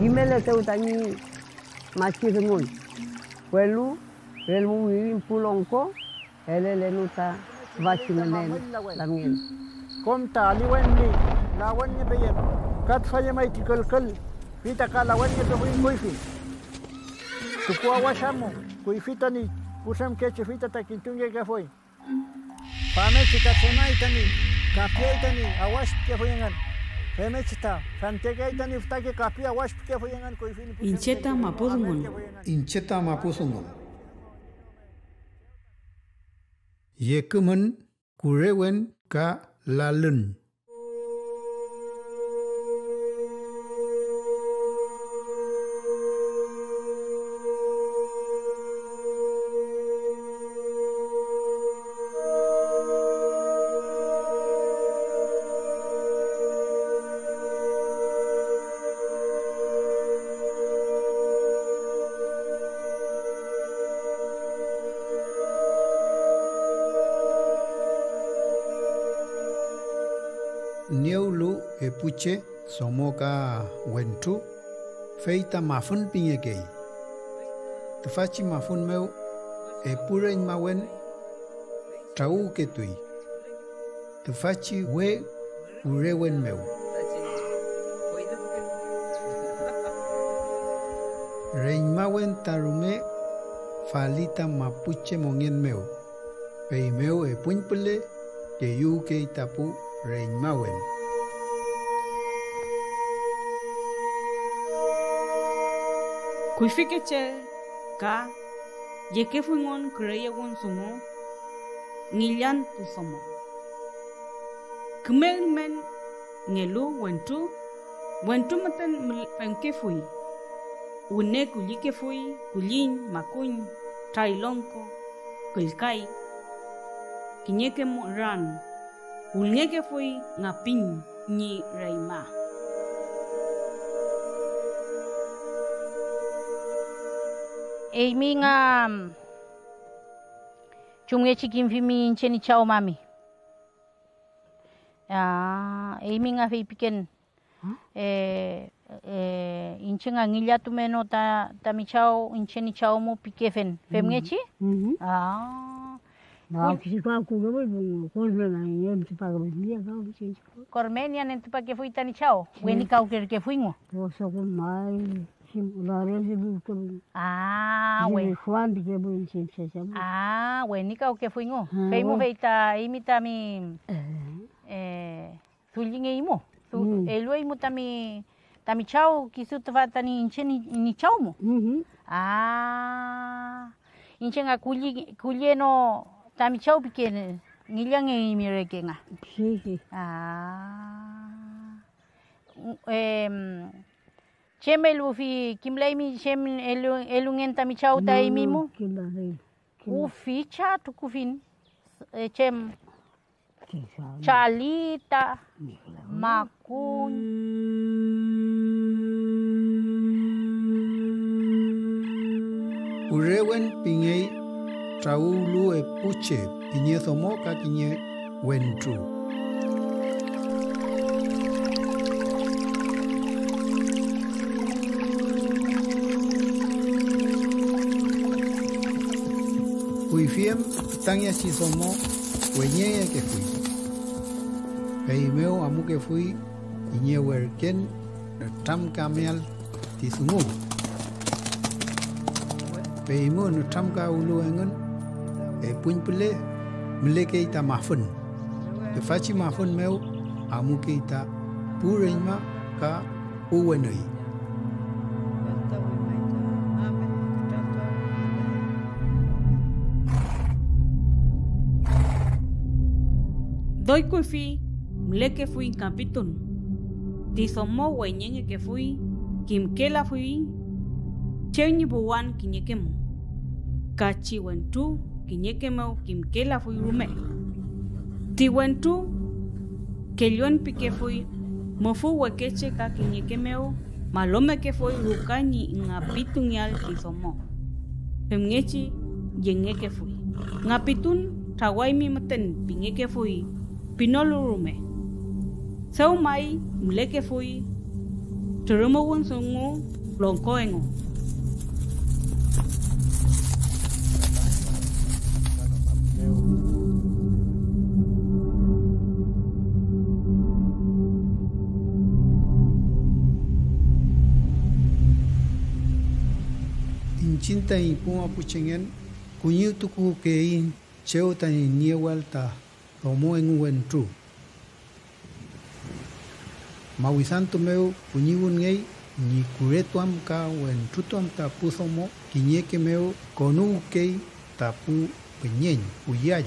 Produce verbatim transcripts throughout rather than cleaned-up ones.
Kimeletew tañi machi dungun, welu relmu wirin pu longko elelenu ta tüfachi ngünen lamngen. Kom ta aliwen ñi lawenngepeyem, ka tüfa llemay ti külkül, fey ta ka lawenngepefuy kuyfi. Tukuawash amu, kuyfi tañi putremkechi, fey ta, ta kintungekefuy. Famngechi ta tremay tañi kapiay tañi awash pikefuy engün. Femngechi ta fentekeay tañi fütake kapi awash pikefuy engün kuyfi ñi pu Iñche ta mapu dungun. Iñche ta mapu dungun. Yekümün, kurewen ka lalün. Niewlu epu che domo ka wentru, fey ta mafün pingekey. Tüfachi mafün mew epu reñmawen trawüwketuy tüfachi we kurewen mew. Reñmawen ta rume fali ta mapuche mongen mew, feymew epuñpüle llelluwkey ta pu reñmawen. Kuyfike che ka yekefuyngon küreyewün dungu ngillantu domo. Küme ülmenngelu wentru, wentru müten mül-, femkefuy. Wüne kullikefuy kulliñ, makuñ, trarilongko, küllkay, kiñeke mu-, ran, wülngekefuy ngapiñ ñi reñma. Eymi nga chumngechi kimfimi iñche ñi chaw mami. Ah, eymi nga feypiken, eh, eh, iñche nga ngillatumeno ta, tami chaw, iñche ñi chaw mu pikefen, femngechi? Ah. Kormenia nentupakefuy tañi chaw, wenikawkerkefuyngu. Ah, wen-, ah, wenikawkefuyngu. Fey mu fey ta eymi tami, eh, dullingeymu, du-, elueymu tami, tami chaw, kisu tüfa tañi iñche ñi, ñi chaw mu. Ah, iñche nga kulli-, kulleno tami chaw pike, ngillangeymi reke nga. Ah. Em, chem elufi, kimlaymi chem elu-, elungen tami chaw ta eymi mu. Uficha tukufin, eh, chem. Chalita, makuñ. Kurewen pingey trawüwlu epu che, kiñe domo ka kiñe wentru. Kuyfi em fütangechi domo weñengekefuy. Feymew amukefuy kiñe werken nütramkameael ti dungu. Feymew nütramkawlu engün, epuñpüle mülekey ta mafün. Tüfachi mafün mew amukey ta pu reñma ka pu wenüy. Doy kuyfi mülekefuy kapitun. Ti domo weñengekefuy, kimkelafuy chew ñi puwan kiñeke mu, ka chi wentru kiñeke mew kimkelafuy rume. Ti wentru kellwenpikefuy müfü wekeche ka kiñeke mew malomekefuy ruka ñi ngapitungeael ti domo, femngechi yengekefuy. Ngapitun trawaymi müten pingekefuy pinolu rume. Dew may mülekefuy trürümüwün dungu longko engu. Iñchiñ taiñ pu mapuchengen kuñiwtukuwkeiñ chew tañi niewael ta domo engu wentru. Mawisantu mew kuñiwünngey ñi kuretuam ka wentrutuam ta pu domo, kiñeke mew konuwkey ta pu püñeñ, pu yall.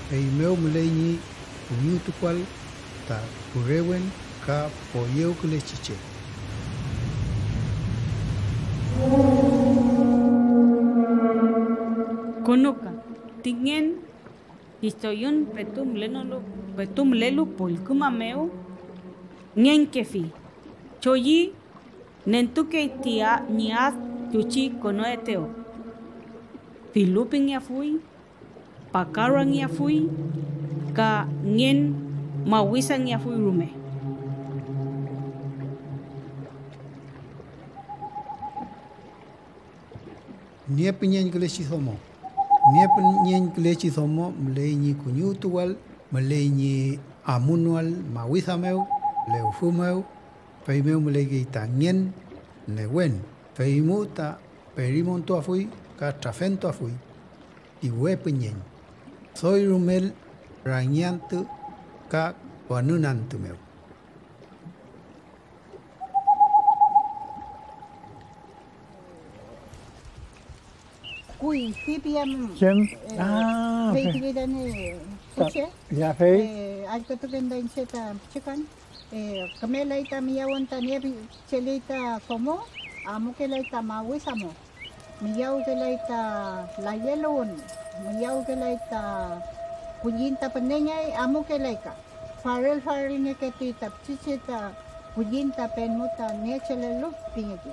Feymew müley ñi kuñiwtukuael ta kurewen ka poyewkülechi che. Konoka, ti ngen ti choyün petu mülenolu, petu mülelu pollküma mew ngenkefi. Choyü nentukey ti a-, ñi ad chuchi konoetew. Filu pingeafuy, pakaruangeafuy ka ngen mawisangeafuy rume. Niepüñeñkülechi domo. Niepüñeñkülechi domo müley ñi kuñiwtuwael, müley ñi amunoael mawida mew, lewfü mew, feymew mülekey ta ngen, newen, feymu ta perimontuafuy ka trafentuafuy ti we püñeñ, doy rumel rangiantü ka wanün antü mew. Kuyfi piam, chem? Eh, ah, ok. Feypileleni pu che, ya, fey, eh, allkütuken ta iñche ta pichikan, eh, kümelay ta miyawün ta niepicheley ta domo, amukelay ta mawida mo, miyawkelay ta layeluwün, miyawkelay ta kulliñ ta pünengey, amukelay ka. Farel farelngeketuy ta pichiche ta kulliñ ta penmu ta niechelelu pingeki.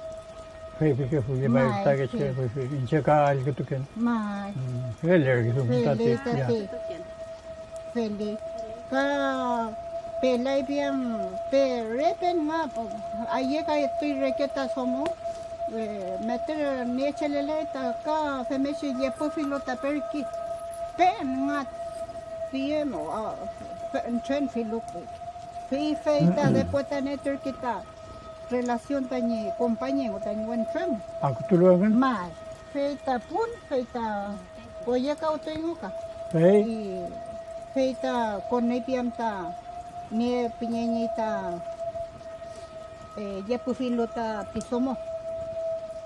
Fey pikefuy may, fütakeche, fey, fey, iñche ka allkütuken. May. Mm, fele kisu, fele tati, ya. Tati. Fele. Ka pelay piam, pe repen nga, ayekatuy reke ta domo, eh, meter niechelele ta ka femngechi llepüfilu ta perki. Pen nga tiye no, a, fe-, fentren filu. Fey, fey ta después ta netürki ta relación tañi compañero, tañi wentru em. Akutulu engün? May, fey ta pun, fey ta poyekawtuy ruka. Fey? Y fey ta konüy piam ta niepüñeñi ta, eh, llepüfilu ta ti domo.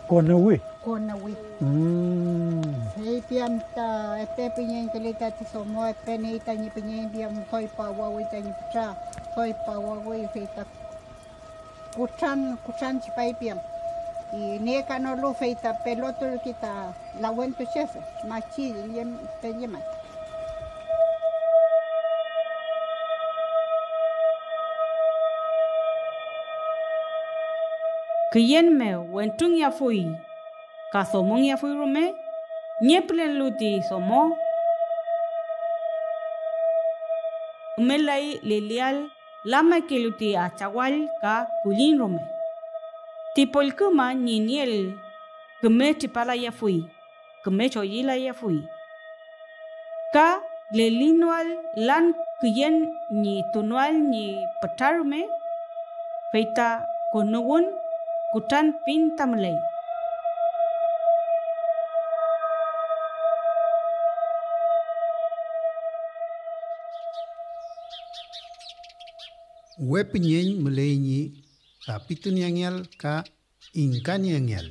Konüwi. Konüwi. Mm. Fey piam ta epe püñeñküley tati domo, epe niey tañi püñeñ piam, doy pawawi tañi fütra, doy pawawi, fey ta kutran, kutran tripay piam. Y niekanolu, fey ta peloturki ta lawentuchefe, machi llemay. Küyen mew wentrungeafuy ka domongeafuy rume, niepülenlu ti domo, kümelay lelial lamekelu ti achawall ka kulliñ rume. Ti pollküma ñi nieel küme tripalayafuy, küme choyülayafuy. Ka lelinoael lan küyen ñi tunoael ñi pütra rume, fey ta konuwün kutran pin ta müley. We püñeñ müley ñi dapituniengeael ka ingkaniengeael.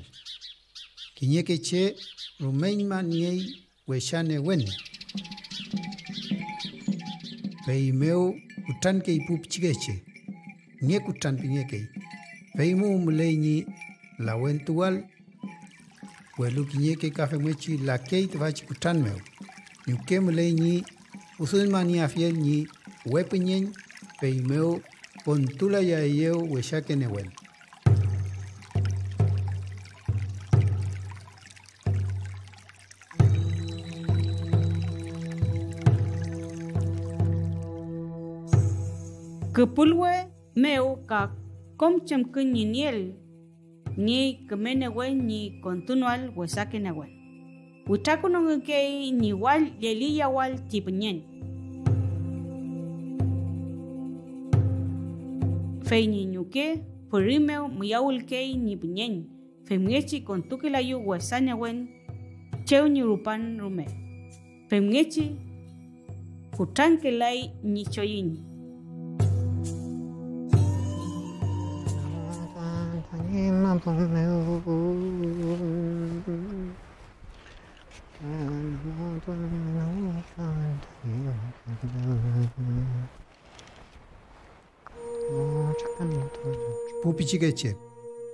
Kiñeke che rumeñma niey wecha newen. feymew kutrankey pu pichikeche, nge kutran pingekey, feymew müley ñi lawentuwal, welu kiñeke ka femngechi lakey tüfachi kutran mew, ñuke müley ñi uduñmanieafiel ñi we püñeñ, feymew kontulayaeyew wesake newen. Küpulwe mew ka kom chemkün ñi nieel, niey küme newen ñi kontunoael wesake newen. Witrakünungekey ñi wall llelliyawael ti püñeñ. Fey ñi ñuke püri mew miyawülkey ñi püñeñ, femngechi kontukelayu wesa newen chew ñi rupan rume. Femngechi kutrankelay ñi choyüñ. Pu pichikeche,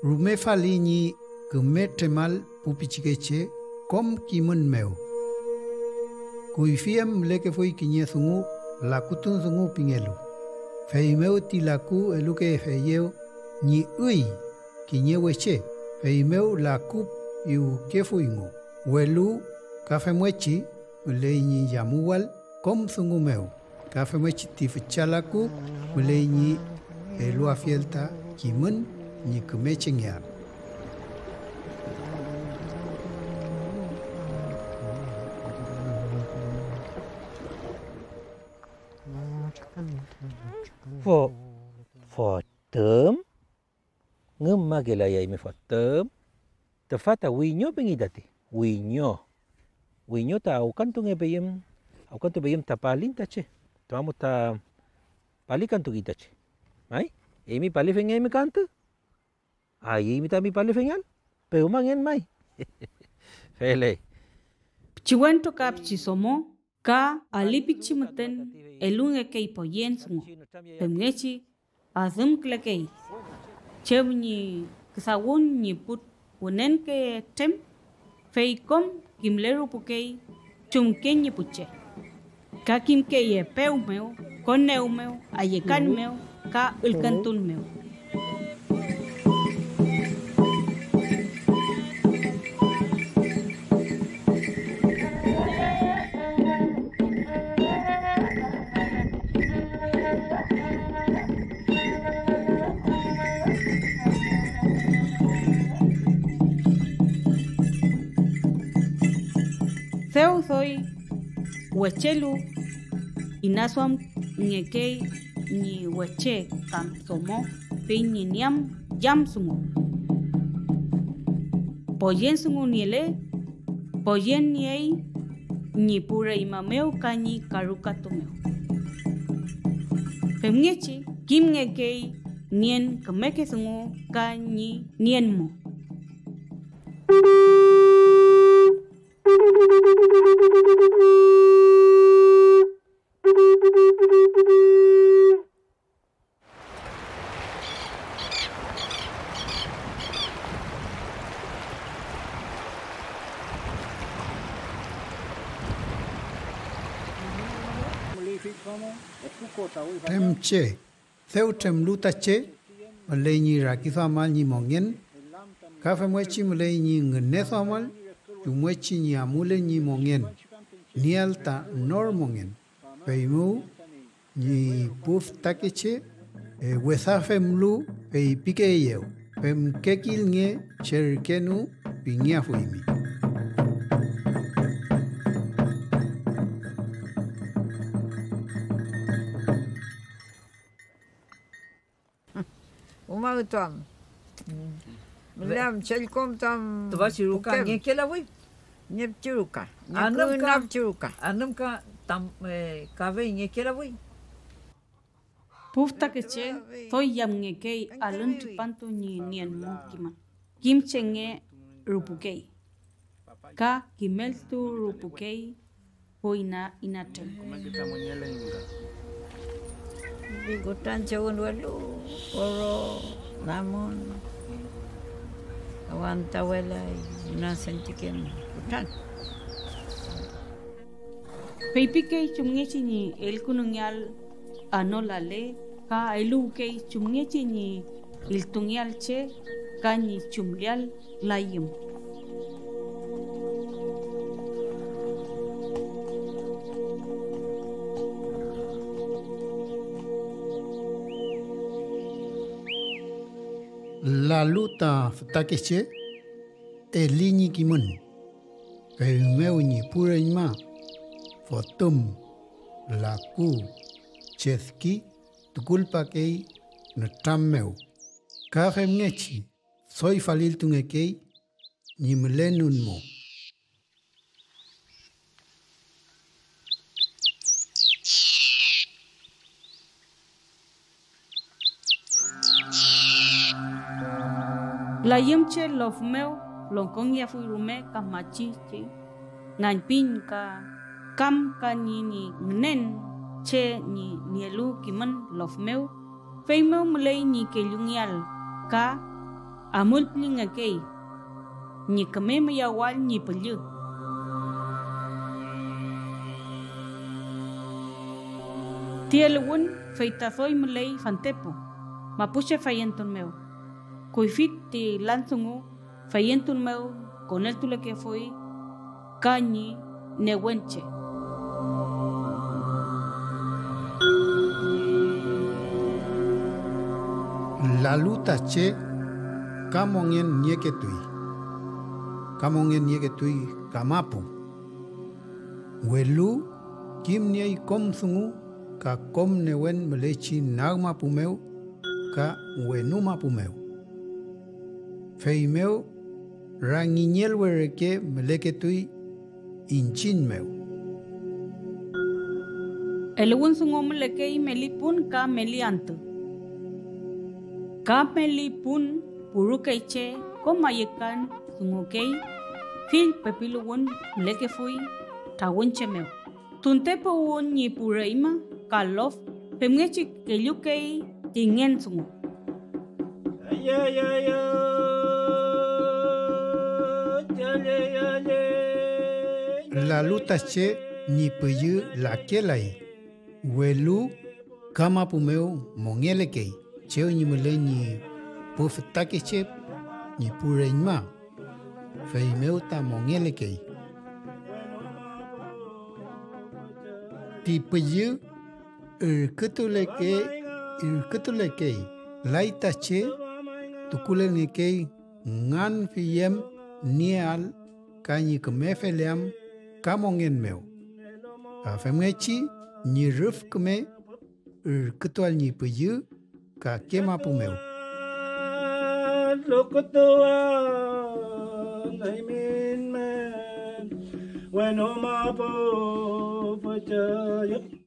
rume fali ñi küme tremal pu pichikeche kom kimün mew. Kuyfi em mülekefuy kiñe dungu lakutun dungu pingelu, feymew ti laku elukefeyew ñi üy kiñe weche, feymew laku piwkefuyngu, welu ka femngechi müley ñi yamuwal kom dungu mew, ka femngechi ti fücha laku müley ñi eluafiel ta kimün ñi küme chengeael. Fo-, fotüm. Ngümakelayaymi fotüm. Tüfa ta wiño pingey tati. Wiño. Wiño ta awkantungepeyüm, awkantupeyüm ta palin ta che. Tüfa mu ta palikantukey ta che. May, eymi palifengeaymi ka antü. Ayüymi tami palifengeael. Pewmangen may. Feley. Pichiwentru ka pichidomo ka alipichi müten elungekey poyen dungu, femngechi adümkülekey chew ñi küdawün ñi pu wünenke trem, fey kom kimlerupukey chumken ñi pu che. Ka kimkey epew mew, konew mew, ayekan mew ka ülkantun mew. Dew doy wechelu inaduamngekey ñi weche kam domo fey ñi niam yam dungu. Poyen dungu niele, poyen niey ñi pu reñma mew ka ñi karukatu mew. Femngechi kimngekey nien kümeke dungu ka ñi nien mu. Tremche, dew tremlu ta che, müley ñi rakiduamal ñi mongen, ka femngechi müley ñi ngüneduamal chumngechi ñi amulen ñi mongen, nieal ta nor mongen. Feymew ñi pu fütakeche, eh, wesa femlu, feypikeeyew: "Femkekilnge, cherkenu pingeafuymi." Umawtu am. Müleam chellkom tam. Tüfachi ruka pukem. Ngekelafuy. Ñepchi ruka. Anümka, ñekünapchi ruka. Anümka tam, eh, kafey ngekelafuy. Pu fütakeche doy yamngekey alün tripantu ñi nien mu kimün. Kimchenge rupukey, ka kimeltu rupukey pu ina inatrem. Kutranchewün welu oro, namun, wantawelay inasentikem kutran. Feypikey chumngechi ñi elkünungeael anolale ka eluwkey chumngechi ñi iltungeael che ka ñi chumleael layüm. Lalu ta fütakeche, eli ñi kimün, feymew ñi pu reñma, fotüm, laku, chedki tukulpakey nütram mew, ka femngechi doy faliltungekey ñi mülenun mu. Layümche lof mew longkongeafuy rume ka machi che ngañpiñ ka kam ka ñi, ñi ngünen che ñi nielu kimün lof mew, feymew müley ñi kellungeael ka amulpüllingekey ñi küme miyawael ñi püllü. Ti eluwün fey ta doy müley fantepu mapuche feyentun mew. Kuyfi ti lan dungu feyentun mew koneltulekefuy ka ñi newenche. Lalu ta che ka mongen nieketuy, ka mongen nieketuy ka mapu, welu kimniey kom dungu ka kom newen mülechi nag mapu mew ka wenu mapu mew. Feymew rangiñelwe reke müleketuy iñchiñ mew. Eluwün dungu mülekey meli pun ka meli antü. Ka meli pun purukey che kom ayükan dungukey, fill pepiluwün mülekefuy trawün che mew. Tunte puwün ñi pu reñma ka lof, femngechi kellukey ti ngen dungu. Lalu ta che ñi püllü lakelay, welu ka mapu mew mongelekey chew ñi mülen ñi pu fütakeche ñi pu reñma, feymew ta mongelekey. Ti püllü ürkütuleke-, ürkütulekey, lay ta che tukulelngekey ngan fiyem nieael ka ñi küme feleam ka mongen mew. Ka femngechi ñi rüf küme ürkütuael ñi püllü kake mapu mew. Wenu mapu püchü